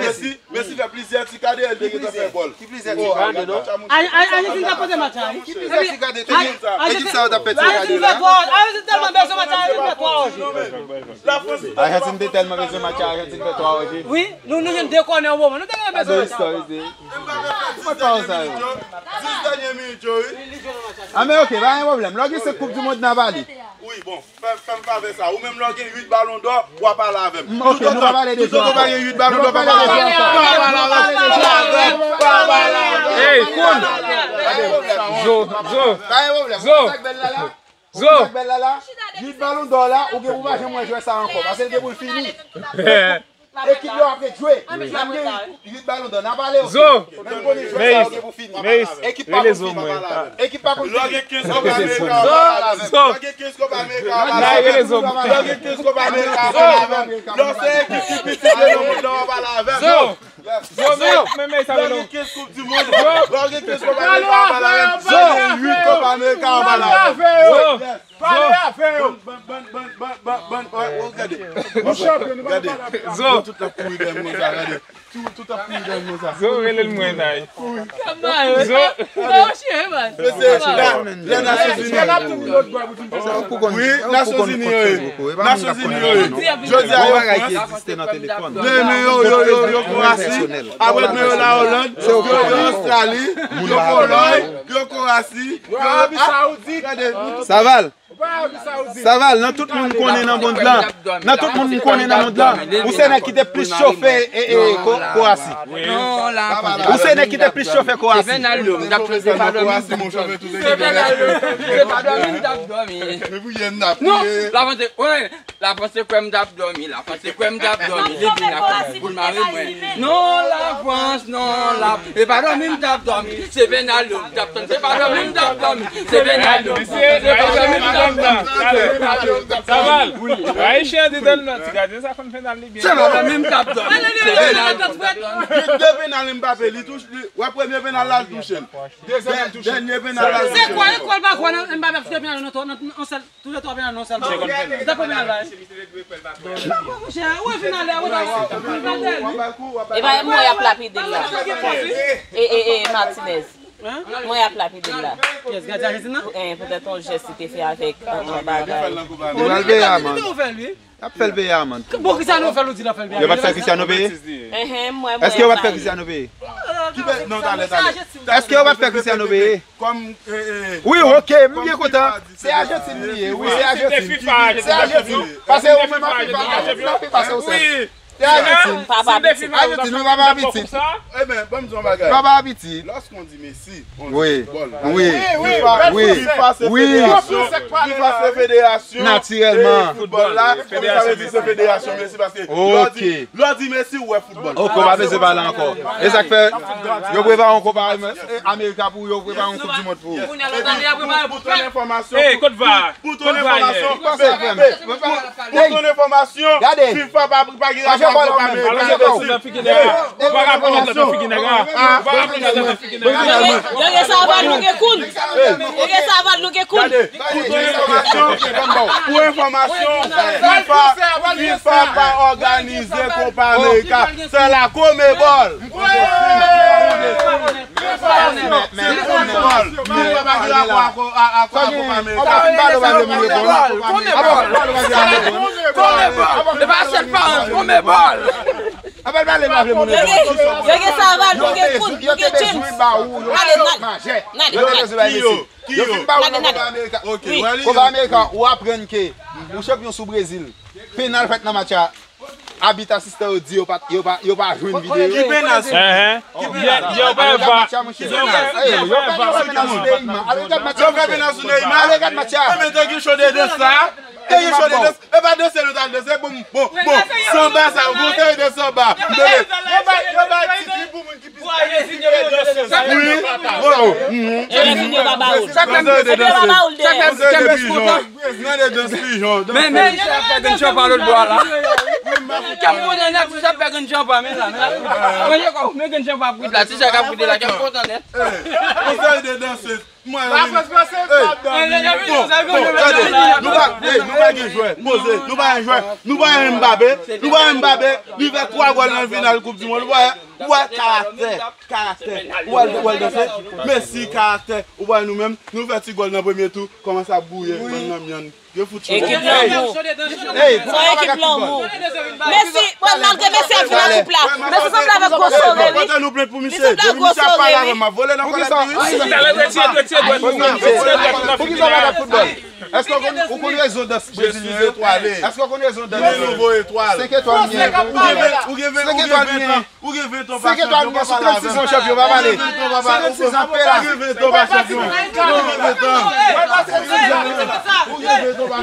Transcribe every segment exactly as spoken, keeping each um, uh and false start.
Messi, Messi fè plizyè ti kade, el te gentan fè gòl. Ki plizyè ti kade, non? Ajantin te poze match la, wi. Ki plizyè ti kade, tout moun sa. Ekip sa yo t ap fè ti kade la. Ajantin tèlman bezwen match la, Ajantin fè twa Oji. Ajantin te tèlman bezwen match la, Ajantin fè twa Oji. Wi, nou, nou jwenn de kònè yon moman. Nou te gentan bezwen match la. Mwen pa wè sa yo. Dis dènye minit yo, wi. Ah, men ok, pa gen pwoblèm. Lè w gen senk Koup di Mond, n a pale. Wi, bon, fè, fè m favè sa. Ou menm lè w gen uit Balon dò, w a pale avè m. Ok, nou pa pale de sa. Toutotan pa gen uit Balon dò, pa pale avè m. Pa pale avè m. Pa pale avè m. Hey, cool. Zo, zo. Pa gen pwoblèm. Zo. Sa k bèl la la? Zo. Sa k bèl la la? Uit Balon dò la, ou gen pou pa janm wè jwè sa ankò. Paske l gen pou l fini. Ekip yo ap ret jwe. N ap gen uit Balon dò. N ap ale, ok. Zo. Menm konnen jwè sa yo gen pou fini. Meyis, ekip pa konn fini. Ekip pa konn fini. Lè w gen kenz Kòp Amerika, w a pale avè m. Lè w gen kenz Kòp Amerika, w a pale avè m. Lè w gen kenz Kòp Amerika, w a pale avè m. Lè w se ekip ki pi titè nan mond lan, w a pale avè m. Zo. Zo, men, men, men, sa lè w gen kenz Koup di Mond, lè w gen kenz Kòp Amerika, w a pale avè m. Lè w gen uit Kòp Amerika, w a pale avè m. Zo. Pale avè yo. Ban, ban, ban, ban, ban, ban, ban, oh, gade. Nou chanpyon, nou pa pale avè yo. Zo. Tout ap kouri dèyè m konsa, gade. Tout, tout ap kouri dèyè m konsa. Zo, rele l mwen, tay. Zo. Mesye, la, la Nasyonzini. Wi, Nasyonzini yo ye. Nasyonzini yo ye. Jodi a yo Frans. Demen yo, yo, yo, yo Krowasi. Apre demen yo la Oland. Yo, yo Ostrali. Yo Polòy. Yo Krowasi. Yo Arabi Sawoudit. Gade. Saval. Saval, nan tout moun m konnen nan mond lan, nan tout moun m konnen nan mond lan, ou se nèg ki te plis chofe e, e, Ko-, Krowasi. Ou se nèg ki te plis chofe Krowasi. Non, la panse, wè, la panse kwè m t ap dòmi, la panse kwè m t ap dòmi, li vin la pou l mare mwen. Non, Lafrans, non, la, se pa dòmi m t ap dòmi, se Fernando m t ap tann, se pa dòmi m t ap dòmi, se Fernando, se pa dòmi m t ap dòmi, se Fernando m t ap dòmi. Saval, Ayisyen an te tann nan ti gade sa konn Fernando li byen. Se pa dòmi m t ap dòmi, se Fernando m t ap dòmi. Gen de penal Mbappé, li touche, li, wè premye penal la, l touche l. Dènyè penal la, l touche l. Se kwa, e kwa l pa kwa nan Mbappé ap fè penal nan, nan, nan, nan sèl Toulètwa penal non sèlman. Li t ap pran penal la, wi. Monchè, ou wè penal la, ou wè penal. E pa mwen y ap lapide l la. E, e, e, Martinez. Mwen y ap lapide l la. Kiyès, gadyen Ajantin nan? Eh, poutèt yon jès li te fè avèk, eh, eh, bagay. Li pral peye amann. Ou fè l, wi. Y ap fè l peye amann. Bon, Cristiano fè l, ou di l ap fè l peye. Yo pa t fè Cristiano peye? Enhen, mwen, mwen. Èske yo pa t fè Cristiano peye? Èske yo pa t fè Cristiano peye? Kòm, eh, eh, wi, ok, m byen kontan. Se Ajantin li ye, wi, se Ajantin. Se Ajantin. Pase ou menm an FIFA, FIFA se ou sèl. Se Ajantin. Papa pitit. Ajantin, wi, papa pitit. Eben, ban m di yon bagay. Papa pitit. Lòske on di Messi, on di foutbòl. Wi, wi, wi, FIFA se federasyon. FIFA se federasyon. Natirèlman. Foutbòl la, sa vle di se federasyon Messi, paske lè w di, lè w di Messi, ou wè foutbòl. Ok, ou pa bezwen pale ankò. E sa k fè, yo prepare yon konpa, eh, Amerika pou yo prepare yon Koup di Mond pou ou. Pou, pou ton enfòmasyon, pou ton enfòmasyon, pou, pou ton enfòmasyon, FIFA pa, pa gen rapò ak Kopa Amerika. Yo gen saval, nou gen koul. Yo gen saval, nou gen koul. Pou ton enfòmasyon, pou enfòmasyon, FIFA, FIFA pa òganize Kopa Amerika. Se la Conmebol. Se Conmebol. FIFA pa gen rapò ak, a, a, a Kopa Amerika. Conmebol. Conmebol. E pa sèl Farans, Conmebol. Yo gen, yo gen saval, nou gen koul, nou gen James. Ale, n ale. N ale. Yo fin ba ou nan Kopa Amerika. Ok, wi. Kopa Amerika, ou aprann ke ou chanpyon sou Brezil. Penal fèt nan match la. Abit asistan yo di yo pa, yo pa, yo pa jwenn videyo. Ki penal? Enhen. Ki penal? Yo pa wè VAR. Yo pa wè VAR. Ale gad match la. Yo fè penal sou Neymar. Ale gad match la. Enben, te gen show de dans la. Te gen show de dans. E pa danse nou t al danse. Bon, bon, bon. Sanba sa, bon, te gen sanba. Yo bay, yo bay ti pou moun ki pi. Wi. Wow. Sa k fè m danse? Sa k fè m danse? Nan de dans pijon. Men, men, misye ap fè dans pa lòt bò a la. Kè m kontan nèt, ti sa fè grenn chanpa, men la, men la. Manje kò, men grenn chanpa pou la, ti sa ka pou de la, kè m kontan nèt. Konsèy de danse. Mwen, bon, bon, gade, nou pa, hey, nou pa gen jwè, poze, nou pa gen jwè, nou pa gen Mbappé, nou pa gen Mbappé, li fè twa gòl nan final Koup di Mond, nou pa gen, ou wè karaktè, karaktè, ou wè l, ou wè l danse, Messi, karaktè, ou wè nou menm, nou fè ti gòl nan premye tou, kòmanse ap gouye, bann nan myann. Yo fout chou. Ekip lanmou. Hey, se yon ekip lanmou. Messi, bon, malgre Messi ap vin nan koup la, Messi sanble avèk gwo sore, wi. Pote nou plent pou misye. Depi misye ap pale avè m, m ap vole nan kòlèt li, wi. Talè retire, retire dwèt nou. Retire dwèt nou nan figi a. Èske w konn, ou konn rezon dans brezilyen yo? Èske w konn rezon dans? Senk etwal. Ou gen ven, ou gen ven, ou gen ven tan. Ou gen ven tan w pa chanpyon, w pa pale avè m. Ou gen ven tan w pa chanpyon, w pa pale. Ou gen ven tan w pa chanpyon. Ou gen ven tan w pa chanpyon. Ou gen ven tan w pa chanpyon. Sou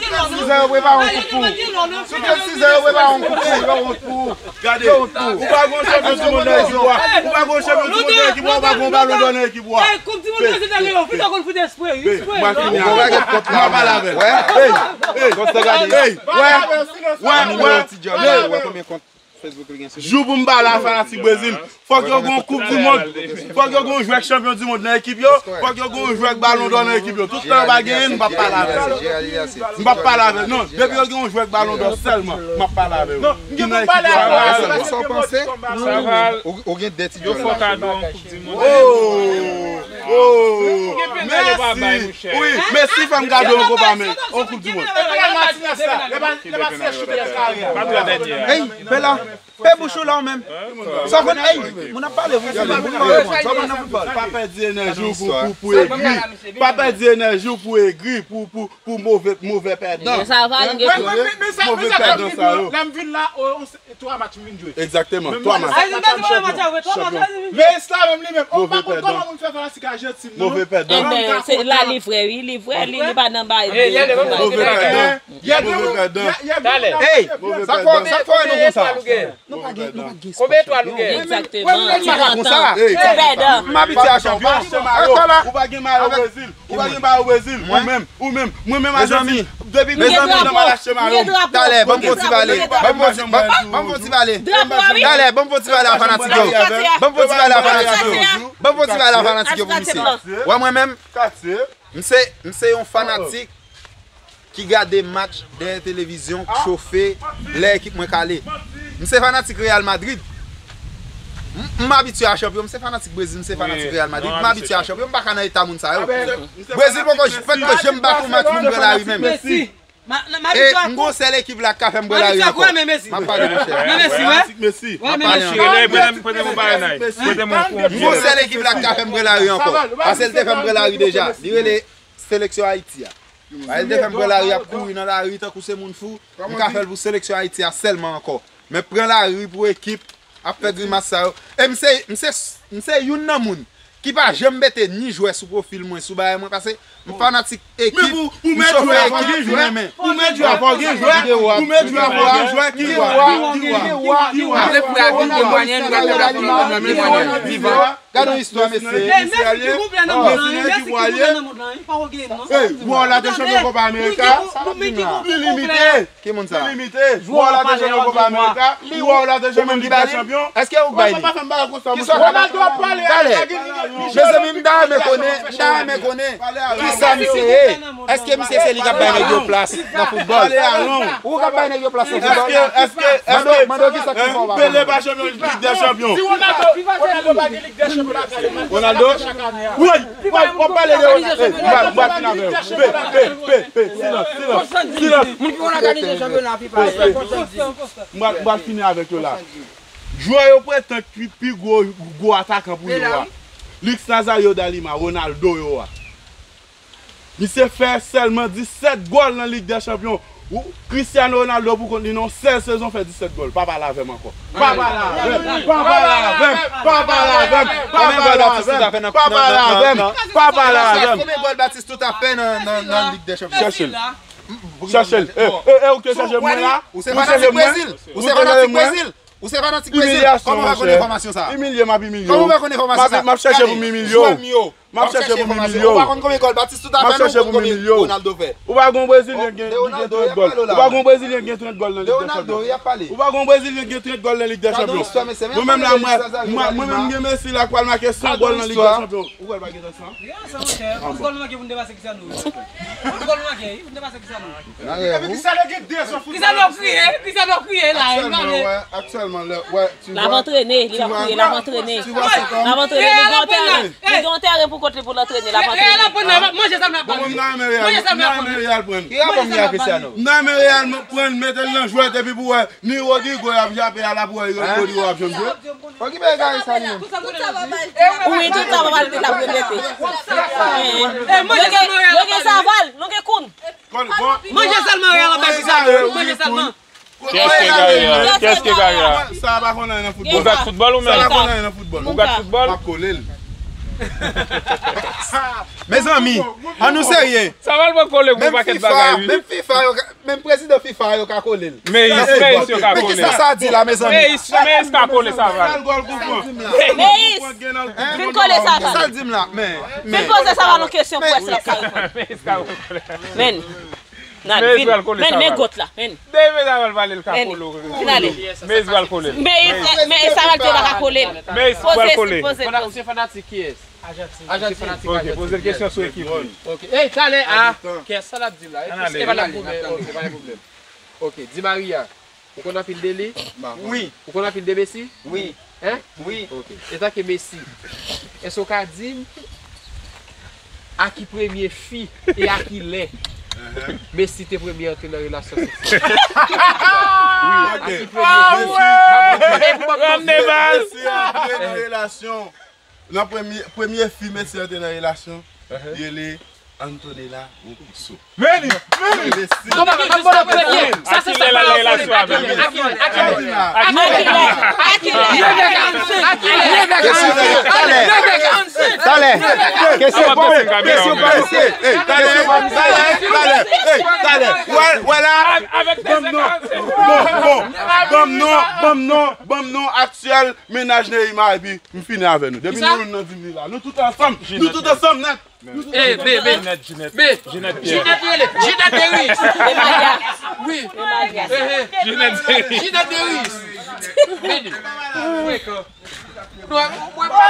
trannsis zan, yo prepare yon koup pou ou. Sou trannsis zan, yo prepare yon koup pou ou. Yo wont pou ou. Gade, ou pa gen yon chanpyon di mond nan ekip ou a. Ou pa gen yon chanpyon di mond nan ekip ou a, ou pa gen yon balon dò nan ekip ou a. Koup di mond nan se dènye yo. Vin konn fout espre, espre. M ap fini avè l. M ap pale avè l. Hey, hey, hey, wè, wè, wè. Jou pou m pale a fanatik Brezil, fòk yo gen yon koup di mond. Fòk yo gen yon jwè k chanpyon di mond nan ekip yo. Fòk yo gen yon jwè k balon dò nan ekip yo. Tout tan yo pa genyen, m p ap pale avè yo. M p ap pale avè yo. Non, depi yo gen yon jwè k balon dò sèlman, m ap pale avè yo. Ki nan ekip yo a. Sa w panse? Ou, ou gen de ti djòl la. Oh! Oh! Mèsi. Wi, Messi fè m gade yon Kopa Ameri-, yon Koup di Mond. Hey, Bella, pe bouch ou la w menm. Sa w konn, hey, moun ap pale, wi, moun ap pale. Sa w konn nan foutbòl. Pa pèdi enèji w pou, pou, pou egri. Pa pèdi enèji w pou egri, pou, pou, pou move, move pèdan. Move pèdan sa yo. Lè m vin la, twa match m vin jwe. Egzakteman, twa match. Men sa menm li menm, ou pa konn kòman moun fè fanatik Ajantin nan. Move pèdan. Ebyen, se la li vrè, wi, li vrè, li, li pa nan bay. Move pèdan. Move pèdan. Hey, sa fè, sa fè nou konsa. Nou pa gen, nou pa gen. Konbyen etwal ou gen? Egzakteman. Ti konsa. Ti pèdan. M abitye a chanpyon. Ou pa gen mayo Brezil. Ou pa gen mayo Brezil. Ou menm, ou menm. Mwen menm Ajantin. Depi mwen menm nan m al achte mayo. Talè, ban m fon ti pale. Ban m fon ti, ban, ban m fon ti pale. Talè, ban m fon ti pale a fanatik yo. Ban m fon ti pale a fanatik yo. Ban m fon ti pale a fanatik yo pou misye. Wè mwen menm, m se, m se yon fanatik ki gade match dèyè televizyon, k chofe, lè ekip mwen kale. M se fanatik Real Madrid. M, m abitye a chanpyon, m se fanatik Brezil, m se fanatik Real Madrid, m abitye a chanpyon, m pa ka nan eta moun sa yo. Brezil poko fèt ke janm bat yon match pou m pran lari menm. E m gon sèl ekip la k ka fè m pran lari ankò. M ap pale, monchè. M ap pale ankò. M gon sèl ekip la k ka fè m pran lari ankò. Paske l te fè m pran lari deja. Li rele seleksyon Ayiti a. Bagay te fè m pran lari, ap kouri nan lari tankou se moun fou. M ka fè l pou seleksyon Ayiti a sèlman ankò. Men pran lari pou ekip, ap fè grimas sa yo. E m se, m se, m se youn nan moun ki pa janm mete ni jwè sou pwofil mwen, sou bagay mwen, paske m fanatik ekip, m chofe ekip, m renmen. Pou mèt jwè a fò gen jwè, pou mèt jwè a fò gen jwè, ki wa, ki wa, ki wa. Gade yon istwa, mesye. Messi nan ekip ou a ye. Hey, Wòl la te chanpyon Kopa Amerika. Li limite. Ki moun sa? Li limite. Wòl la te chanpyon Kopa Amerika. Wòl la te chanpyon Lig dè Chanpyon. Èske ou bay li? Kisa w ka bay? Talè. Mezanmi, m ta renmen konnen, m ta renmen konnen kisa misye ye. Èske misye se li k ap bay nèg yo plas nan foutbòl? Ou k ap bay nèg yo plas nan foutbòl? Èske, èske, èske Pele pa chanpyon Lig dè Chanpyon? Si Ronaldo, Ronaldo pa gen Ronaldo? Woy! Woy! W ap pale de Ronaldo. Hey, m pral, m pral fin avè w. Pe, pe, pe, pe. Silans, silans, silans. Moun ki konn òganize chanpyona fifa. M pral, m pral fini avèk yo la. Jwè yo pretan ki pi gwo, gwo atakan pou yo a. Luis Nazario da Lima, Ronaldo yo a. Misye fè sèlman disèt gòl nan Lig dè Chanpyon. Ou, Cristiano Ronaldo pou kont li nan yon sèl sezon fè disèt gòl. Pa pale avè m ankò. Pa pale avè m. Pa pale avè m. Pa pale avè m. Pa pale avè m. Pa pale avè m. Pa pale avè m. Konbyen gòl Batistuta fè nan, nan, nan Lig dè Chanpyon? Chèche l. Chèche l. E, e, e, ou te chèche mwen la? Ou se fanatik Brezil. Ou se fanatik Brezil. Ou se fanatik Brezil. Kòman w fè konn enfòmasyon sa a? Imilye m ap imilye w. Kòman w fè konn enfòmasyon sa a? M ap, m ap chèche pou m imilye w. M ap chèche pou m imilye w. Ou pa konn konbyen gòl Batistuta fè, non, ou konn konbyen Ronaldo fè. Ou pa gon brezilyen ki gen, ki gen trant gòl. Ou pa gon brezilyen ki gen trant gòl nan Lig dè Chanpyon. Ou pa gon brezilyen ki gen trant gòl nan Lig dè Chanpyon. Mwen menm la, mwen, mwen, mwen menm gen Messi la k pral make san gòl nan Lig dè Chanpyon. Ou wè l pa gen tan san? Sa monchè, onz gòl nou make pou n depase Cristiano. Onz gòl nou make, pou n depase Cristiano. Cristiano kriye, Cristiano kriye la. Aktyèlman, wè, aktyèlman, lè, wè, tu vois, l ap antrene, li ap kriye, l ap antrene. L ap antrene, li gen yon tèren, li gen yon tèren pou kont li pou l antrene, l ap antrene. Manje sa m ap pran. Manje sa m ap pran. Ki rapò m gen ak Cristiano? M nan men Real pran l, mete l nan jwèt epi pou wè. Ni Rodrygo y ap jape a la pou wè Rodrygo ap janm jwe. Okipe egare sa li menm. Wi, tout sa pa pral vin ap repete. Yo gen, yo gen Saval, nou gen Koun. Manje sèlman Real ap bay Cristiano, manje sèlman. Kiyès ki egare a? Kiyès ki egare a? Sa pa konn anyen nan foutbòl. Ou gad foutbòl ou menm? Sa pa konn anyen nan foutbòl. Ou gad foutbòl? M ap kole l. Mezanmi, ann nou serye. Saval pran kole pou yon pakèt bagay, wi. Menm FIFA yo ka, menm prezidan FIFA yo ka kole l. Meyis, Meyis yo ka kole l. Men kisa sa di la, mezanmi? Meyis, Meyis ka kole Saval. Meyis, vin kole Saval. Sa l di m la, men, men. Vin poze Saval yon kesyon, pou wè si l ap ka reponn. Meyis ka kole. Men, nan, vin, men, men gòt la, men. Depi Saval pale, l ka kole w. Vin ale. Meyis pral kole l. Meyis, men Saval di pa ka kole l. Meyis pral kole. Poze, poze, poze. Ou se fanatik kiyès? Ajantin. Ajantin. Ok, poze l kesyon sou ekip li. Ok. Ey, talè a. Kè sa l ap di la. Ann ale. E pa de pwoblèm. Ok, e pa de pwoblèm. Ok, Di Maria. Ou konn anpil de li? Wi. Ou konn anpil de Messi? Wi. Hein? Wi. Ok. Etanke Messi, èske w ka di m a ki premye fi e a ki lè Messi te premye antre nan relasyon seksyèl? Wi, ok. A ki premye fi? Messi antre nan relasyon. Nan premye, premye fi Messi antre nan relasyon, li rele Antonella Roccuzzo. Meni! Meni! Sa se sa pa la. Akilè, akilè, akilè. Akilè, akilè. Talè. Kesyon pa misye. Kesyon pa misye. Talè. Talè. Talè. Wè, wè la. Ban m non. Bon, bon. Ban m non, ban m non, ban m non aktyèl mennaj Neymar epi m fini avè nou. Depi nou youn nan di m li la. Nou tout ansanm. Nou tout ansanm nèt. Eh, be, be. Jinèt, Jinèt. Be. Jinèt Pierre. Jinèt rele. Jinèt Deris. Wi. Eh, eh. Jinèt Deris. Jinèt Deris. Vini. Frekan. Mwen, mwen pa.